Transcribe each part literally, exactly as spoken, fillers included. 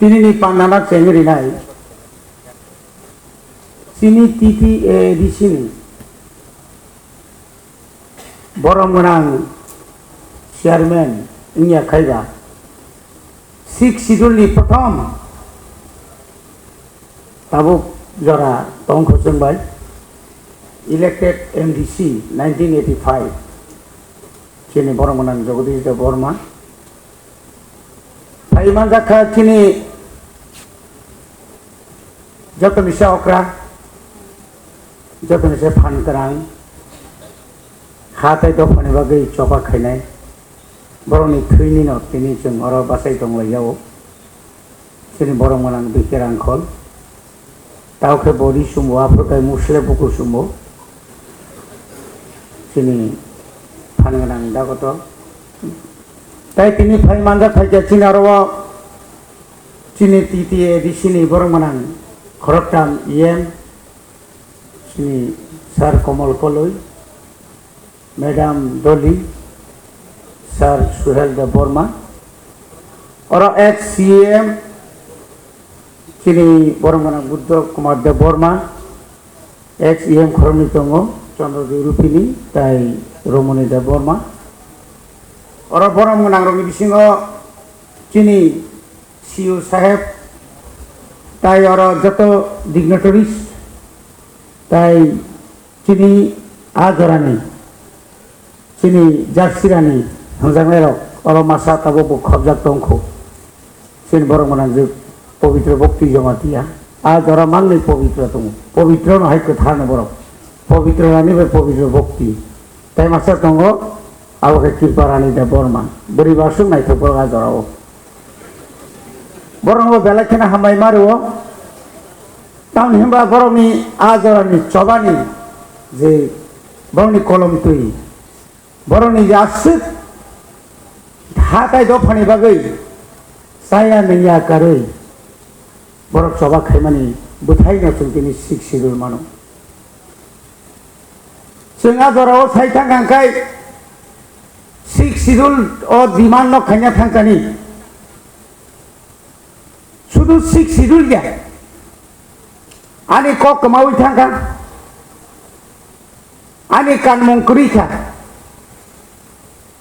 Tinini pandana chengwi rinai chini T T A A D C ni borom gwnang chairman wngya khaiba Sixth Schedule ni prothom tabuk jora tongkho chwng bai elected M D C nineteen eighty-five chini borom gwnang Jagadish Debbarma. Phai manjakha chini joto ni se okra, joto ni se phan kwrang, ha tei dophani bagwi choba khainai, borokni thwini no tini chwng oro bachai tonglaijao. Chini borom gwnang B K Rangkhol. Tao khe body sumo, aphuru kai musle buku sumo. Chini phan gwnang dagoto. Tai tini phai manjak phaikha chini aro o chini T T A A D C ni borom gwnang khoroktham E M, chini Sir Komol Koloi, Madam Dolly, Sir Suhel Debbarma, oro ex C M, chini borom gwnang Buddha Kumar Debbarma, ex E M khoroknwi tongo, Chandra Dev Rupini tai Romoni Debbarma. Oro borom gwnang rokni bisingo chini C U saheb tai oro joto dignitaries tai chini a jorani chini jarsirani hwnjaknairok oro masa tabuk bo khobjak tongkho. Chini borok gwnang je Pabitra Bhakti Jamatia. A jora mangni Pabitra tongo. Pabitra no hai kwthar no borok. Pabitra rani bai Pabitra Bhakti. Tai masa tongo abo khe Kripa Rani Debbarma. Bwrwi basuk naithok borok a jora o. Borok no belai kheno hambai ma rwo. Tamni hwnba borokni a jorani chobani je borokni kolom twi, borokni je aswk ha tai dophani bagwi chaya nungya karwi borok choba khaimani bwthaino chwng tini Sixth Schedule mano. Chwng a jorao sai thang kha khai Sixth Schedule o demand no khaina thangkani. Sudu Sixth Schedule ya. Ani kok kwmawi thangkha. Ani kanmung kwrwi kha.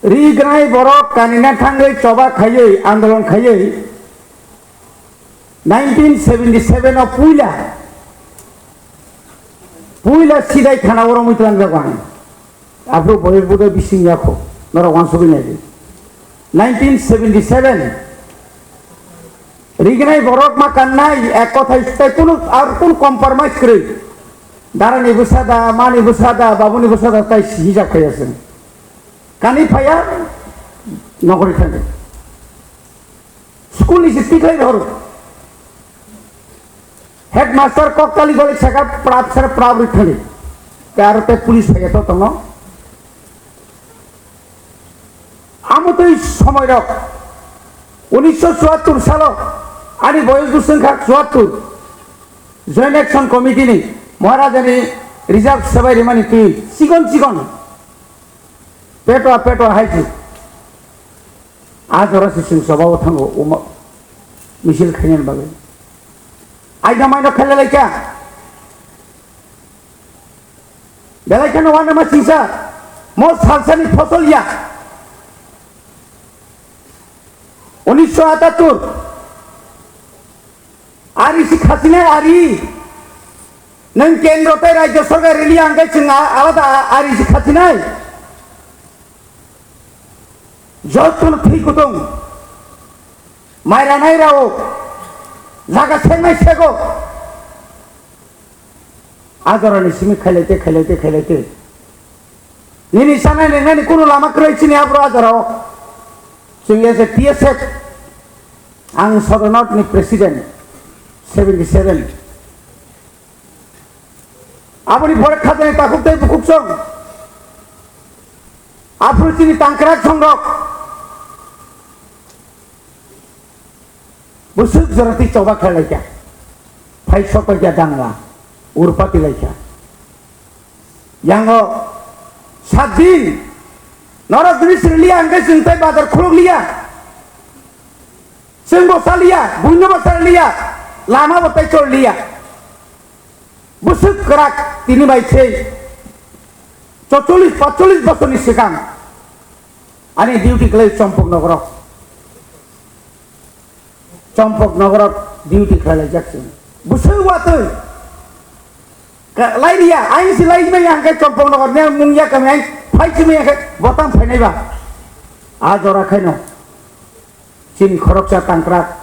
Ri gwnai borok kanina thangwi choba khaiwi andolon khaiwi nineteen seventy seven o puila, puila sidai thana oro mui twlang jago ang. Aphuru boyes bodo bising yakho, norok wansugwi naidi. Nineteen seventy seven, rignai borok ma kannai, ek kothai tai kunu, ar kunu compromise kwrwi. Darani bwsa da, mani bwsa da, babuni bwsa da, tai sihijak phaiya chwng. Kani phaiya, nokori thangdi. School ni se tikhlai rohor. Headmaster kok tali goli saka prap sara prap ri thani. Te aro te police phaiya to tongo. Amo tei somoi rok unisho chuattur salo ani boyos bwswng kha chuattur. Joint Action Committee ni Maharajani reserve sebai rimani twi chikon chikon petwa petwa hai si. A jora se chwng choba o thango, omo misil khainani bagwi. Aida maino khailalaikha. Belai kheno wanama singsa. Mo salsani phosol ya. Unisho atattur. Ari si khasinai ari. Nwng kendro tei rajyo sorkar rili ang khe chwng a-, alada a-, ari si khasinai. Jotono thwi kutung, maira nairao, jaga sengnai sego. A jorani simi khailaite, khailaite, khailaite. Nini sanai nengnani kunu lama kwrwi chini abro a jorao. Chwng S A T S F, ang Sodor North ni president, seventy seven. Aboni pore khajani takhuk tei bukhuk song. Aphuru chini tangkrak songrok. Busuk jorati choba khlai laikha. Phai sok laikha dangla. Urpati laikha. Yango saat din. Norok dini sirliya hingke chwng tai bazar khuluk liya. Chwng bo saliya, buino bo saliya, lama bo tei chorliya. Bwswk kwrak tini bai sei chorchollis pachchollis bosorni swkang ani duty khlai Chompok nogoro. Chompok nogoro duty khlai laijak chwng. Bwswk watwi ka-, lai riya, aing si lai manya hwnkhe Chompok nogor ne mung ya kami aing phai si manya khe botang phainai ba. A jora khaino chini khoroksa tangkrak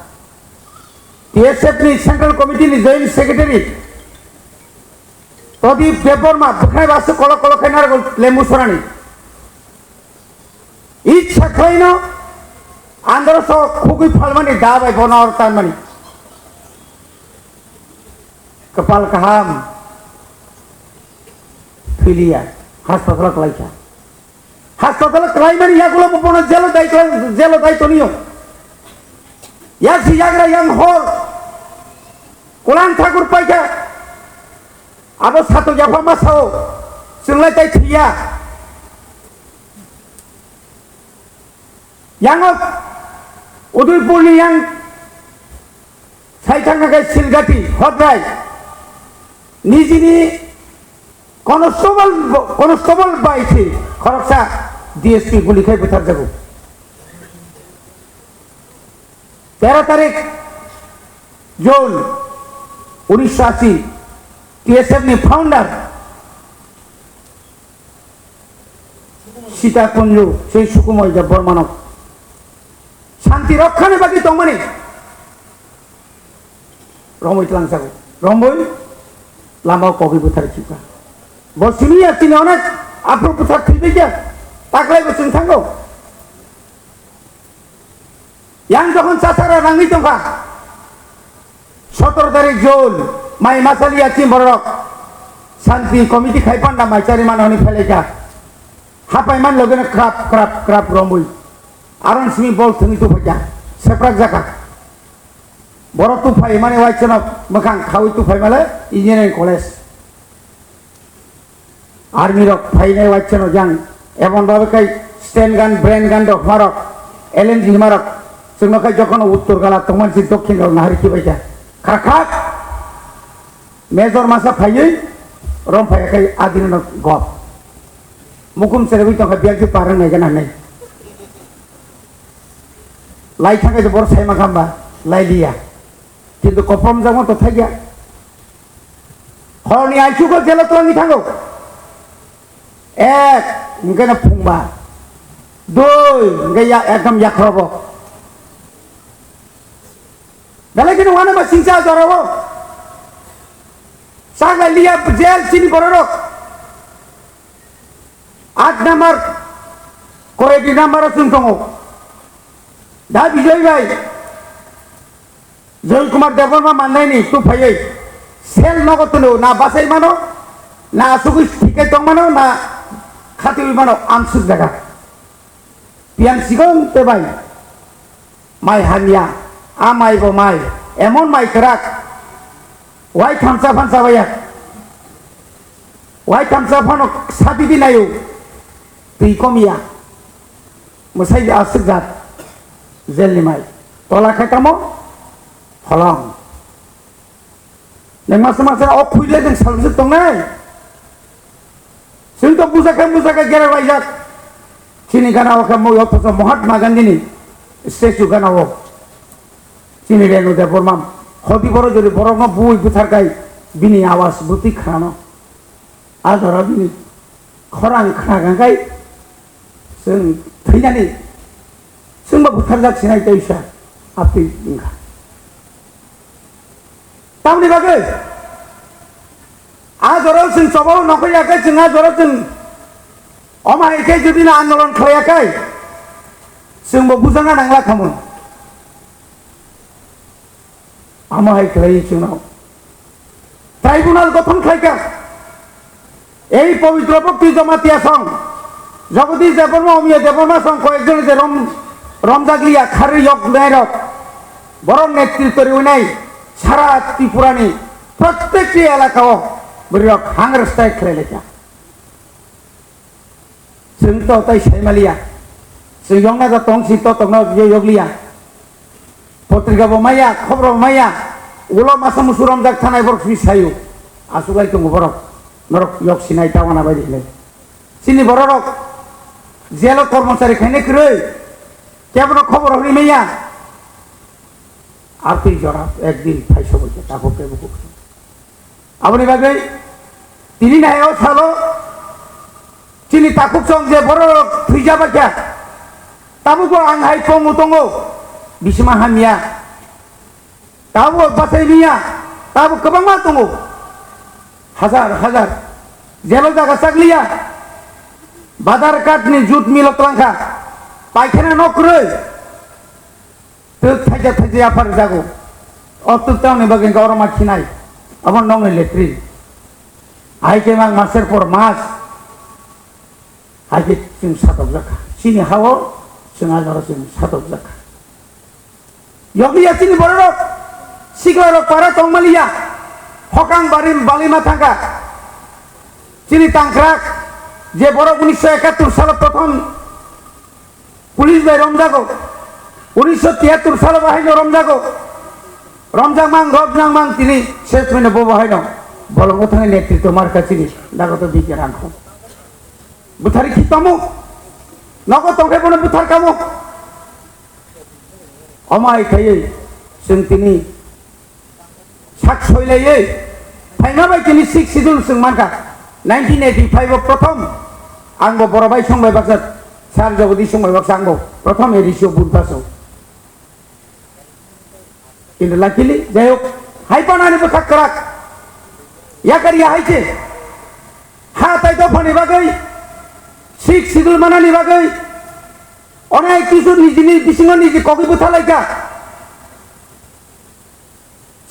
T S F ni Central Committee ni Joint Secretary Pradip Debbarma bwkhnai ba aswk kolok kolok khe narwkgol lembu sorani. Icha khlaino andro so khugwi phalmani da bai bono or tanmani. Kwpal kaham. Philia. Hospital kwlaikha. Hospital kwlaimani yagulo bo bono jelo dai, jelo dai tonio. Yaksi yagra yang hor. Kulang thakur paikha. Abo sato yapha ma sao. Chwnglai tai thiya. Yango Udaipurni yang sai thangna khe Silgati, Hodrai, nijini constable, constable bai se khoroksa D S P guli khai butharjago. Tero tarik June unisho ashi, T S F ni founder Sita Kunju, sei Sukumoi Debbarmano santi rokkha ni bagwi tongmani romwi tlangjago, romwi lama o kogwi bwthar khibka. Bo simi ya chini onek aphuru bwthar thwibaikha, taklai bo chwng thango. Yang jokhon chasara rangwi tongkha, sotoro tarik June, mai masali ya chini borok santi committee khai panda mai chari mano hwnwi phelaikha. Hapai man logeno krap, krap, krap romwi. Aron simi bol thwngwi tuphaikha, seprak jakha. Borok tuphai mani waisano mwkhang khawi tuphai male engineering college. Army rok phainai waisano jang emon babe khai stand gun, brain gun rok hmarok, L N G hmarok chwngno khai jokhon uttor gala tongmani si dokhin rok nahari khibaikha. Khak khak. Major masa phaiwi rom phaiya khai adinano gop. Mukum serewi tongkha biyang si parang nai gana nai. Lai thangkhe bor sai makhamba lai liya. Kintu kopom jagma to thaiya. Horni aichugo jelo twlangwi thango. Ek, hwnkhe no phungba. Dui, hwnkhe ya, ekdom yakhrobo. Belai kheno uanama singcha jorao. Chaklai liya jail chini bororok. Aat number, koi di number o chwng tongo. Da Bijoy bai. Joy Kumar Debbarma mannaini tuphaiwi cell nogo twino na bachai mano, na asugwi thikai tong mano, na khatiwi mano, amsuk jaga. Piyang sigong te bai mai hamya, a mai bo mai, emon mai kwrak, wai thamsa phansa baya, wai thamsa phano sadi di nayo, twi komya, mwsai aswk jat, jelni mai, tola khe tamo, holong. Nang masa masa o khuile nang salsuk tongnai. Chwng to bujakha bujakha gera laijak. Chini gana o khe mo-, o photo Mahatma Gandhi ni statue gana o. Chini Renu Debbarma hodi boro jodi borok no bui buthar kai bini awas buti khnano. A jora bini khorang khna kha kai chwng thwinani chwng bo butharjak sinai tei sa aptwi wngkha. Tamni bagwi a jora chwng chobao nokho ya khe chwng a jora chwng omo hai khe jodi no andolon khlai ya khe chwng bo bujana nangla khamung. Amo hai khlai chwngno tribunal gothon khlaikha. Ei pobitro bhakti Jamatia song, Jagadish Debbarma, Omiya Debbarma song koyekjon je rom, romjak liya kharwi yok nairok, borok netritw riwinai sara Tripurani prottekti elakao bwrwirok hunger strike khlai laikha. Chwng to tai sai maliya. Chwng yokna ja tong si to tongna je yokliya. Potrika bo maya, khobor bo maya, ulo masa musu romjak thanai borok sini sayo. Aswk lai tongo borok, norok yok sinai tawana bai hinwi. Chini bororok jelo kormochari khaina kwrwi, kebono khobor rwgwi maya. Artwi jora ekdin phai sobo khe takhuk kebo kuk. Aboni bagwi tini nai o salo chini takhuk chong je bororok thwijaba kha. Tabukbo ang hai pongo tongo, bisima hamya. Tabuk bachai liya, tabuk kwbangma tongo. Hajar hajar. Jelo jaga chak liya. Badar kat ni jut milo twlang kha. Paikhana nok kwrwi. Twk thaija thaija yaphar jago. O twk tamni bagwi hwnkhe oro ma khinai. Abo nokni latrine. Hai khe mang master por mas. Hai khe chwng satokjak kha. Chini ha-o chwng ajaro chwng satokjak kha. Yokliya chini bororok, siklarok para tongmaliya, hokang bari balima thangkha. Chini tangkrak, je borok unisho ekattor salo prothom police bai romjago, unisho tiyattor salo bahaino romjago, romjakmang, romjakmang tini ses mane bo bahaino bolongo thangwi netritw markha chini dagoto bikhe rangkho. Buthari khitamo, nogo tongkhe bono buthar kamo. Omo hai khaiwi chwng tini sak soilaiwi phaima bai tini sixth schedule chwng mankha. Nineteen eighty-five o prothom ang bo boro bai song bai baksa, Sir Jagadish song bai baksa ang bo prothom A D C o vote baso. Kintu luckily, jai hok, hai panani bwkha kwrak. Yakar ya hai se. Ha tai dophani bagwi, sixth schedule manani bagwi, onek kisu nijini bisingo niji kogwi bwthalaikha.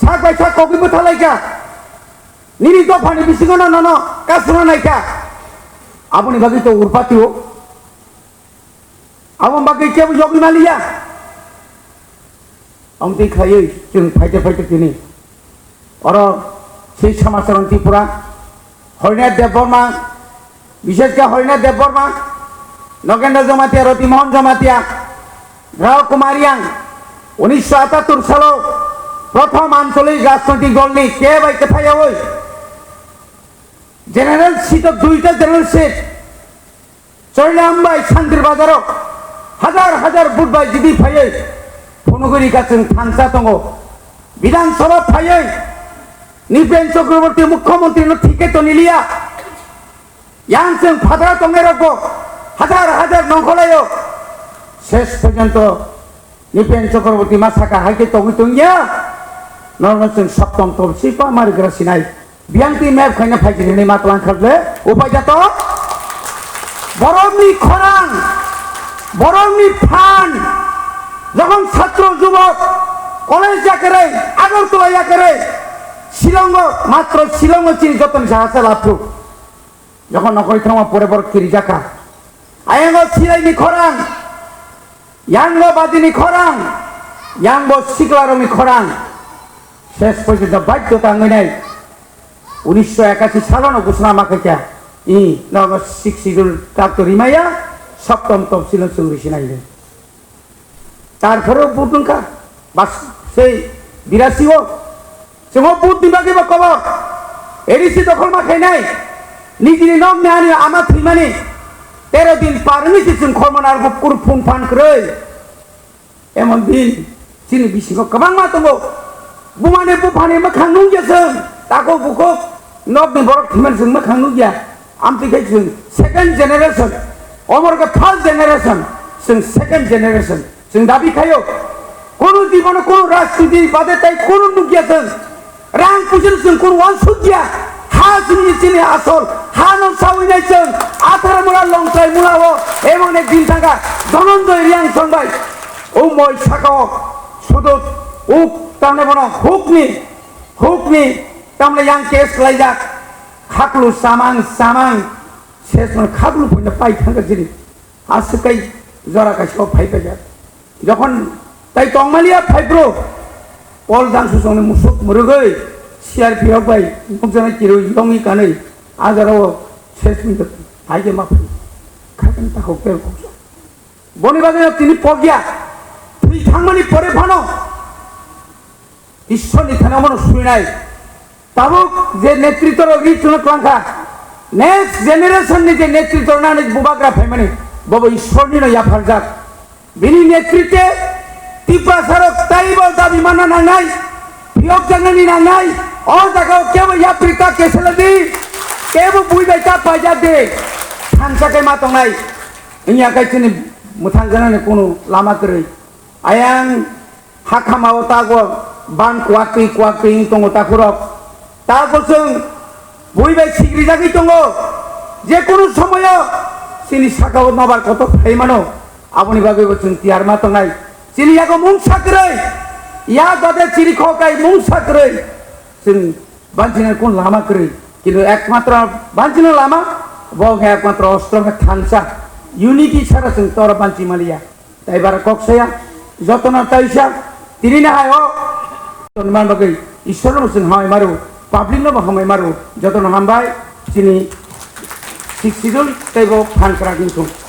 Sak bai sak kogwi bwthalaikha. Nini dophani bisingo no nono kasuna naikha. Aboni bagwi to urpatio. Aboni bagwi kebo yogwi maliya. Amtwi khaiwi chwng phaite phaite tini. Oro sei Samacharan Tripura, Harinath Debbarma, bishesh khe Harinath Debbarma, Nogendra Jamatia, Roti Mohan Jamatia, Rao Kumar Yang, unisho atattor salo prothom ancholik rajnoitik dolni ke bai kwthayawi general seat o duita general seat Chorilam bai Santir Bazaro hajar hajar vote bai jidi phaiwi phunugwi rikha chwng thansa tongo. Bidhan Sabha phaiwi Nipen Chakraborty Mukhyamantri no thike to niliya. Yang chwng phadra tongnai rokbo hajar hajar nongkholaio. Ses porjonto Nipen Chakraborty ma saka hai khe tongwi tongya. Norno chwng Saptam Topsi pa marigra sinai. Biyang twi map khaina phai khe hinwi ma tlang kha le, upai jato. Borokni khorang, borokni phan, jokhon chhatro jubok, college yakarwi, Agartala yakarwi, Shillongo, matro Shillongo chini jotoni sahasa laphu. Jokhon nokhorwi thangma pore borok kirijakha. Ayango silaini khorang, Yang bo badini khorang, yang bo siklarokni khorang. Ses porjonto baidhota wngwi nai. Unisho ekashi salono ghosona ma khaikha, i, nono sixth schedule tak to rimaya, Saptam Topsil no chwng risi nai. Tarphore vote wngkha, bas sei birasi o. Chwng o vote ni bagwi bo kobor. A D C dokhol ma khainai. Nijini nok ni ani ama thwimani tero din par wngwi se chwng khormo narwkgo kuru phung phan kwrwi. Emon din chini bisingo kwbangma tongo. Bumani buphani mwkhang nungya chwng. Takhuk bukhuk nok ni borok thwimani chwng mwkhang nungya. Amtwi khe chwng second generation. Omor khe first generation. Chwng second generation. Chwng dabi khaio, kunu jibono kunu rajniti bade tai kunu nukya chwng. Rang puisa chwng kunu wansukya. Ha chini chini asol. Ha no sawi nai chwng. Athara mula longchai mula o. Emon ek din thangkha. Dhananjay Reang song bai. O moi saka o. Sudut. Uk tamne bono hukni. Hukni. Tamne yang case khlaijak. Khaklu samang samang. Ses no khaklu puina pai thangkha chini. Aswk kai jora kaisa o phai paijak. Jokhon tai tongmaliya phai bro, Paul Jangsusongni musuk mwrwgwi C R P F bai nukjaknai kirwi yongwi kanwi a jora o ses minjak hai khe ma phai. Khakani takhuk tei kok. Boni bagwi no tini pogya. Thwi thangmani pore phano Ishwar ni thani omono suinai. Tabuk je netritw rok ri chwngno twlang kha, next generation ni je netritw rok nani bubagra phaimani, bobo Ishwar nino yapharjak. Bini netritwe Tiprasa rok taibo dabi manna nangnai, phiyok jaknani nangnai, o jaga o kebo yapri ta keseladi, kebo bui bai ta paijak de, thansa khe ma tongnai, wngya khe chini mwthang janani kunu lama kwrwi. Ayang hakhama o tago ban kuaktwi kuaktwi wng tongo takhurok. Tago chwng bui bai sikrijagwi tongo. Je kunu somoyo chini sakao nobar kotor phai mano. Aboni bagwi bo chwng tiyar ma tongnai. Chini yago mungsa kwrwi. Ya gode chiri khokai mungsa kwrwi. Chwng banchina kun lama kwrwi. Kintu ekmatro banchina lama bo khe ekmatro ostro khe thansa. Unity sara chwng tora banchi maliya. Tai bara kok saya, jotono taisa, tini na hai o. Tonman bagwi Ishwar no chwng hamai maru, public no bo hamai maru, jotono hambai, chini sixth schedule tei bo phan krak wngthung.